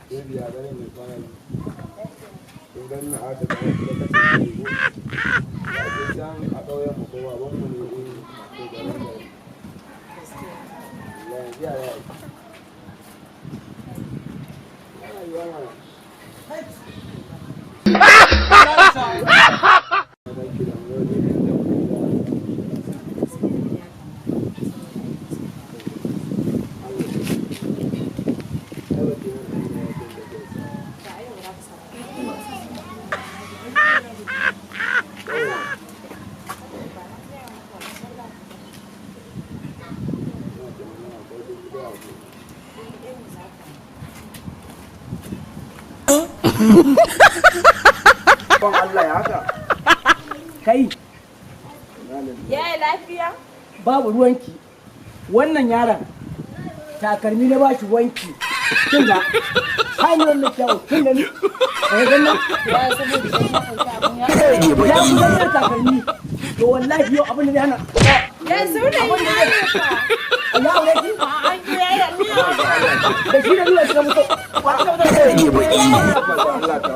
Baby, ya gane mai kwana biyu. Kin gani na aka ga wani lokacin da ke ko. A san a ƙauyen mu ko baban mu ne ko garin gari. Wallahi ya ya. Yana yiwa mana. Dan ki da mu ne da mu da. Allah. Ai ba ki mun ne ya kin da ke. Ba a yau za ka samu. Yawa. Ba na gaya maka wannan za ka Ina tunanin akwai 1000 ko. 1000 ne za ka. Ban Allah ya haka. Kai. Yaya, lafiya? Babu ruwanki. Wannan yaron takalmi na bashi wanki. Kin ga hanyar da kyau, kin gani? Eh, gannan. Ya saboda kai na ɗauki abun ya. Ya ku ganin takalmi. To wallahi yau abin da zai hana Ya saurayi na ne fa. Ya aure ki? An ki yaya ni. Da shi da ruwa suka mutu. Wa suka mutu? Allah ta.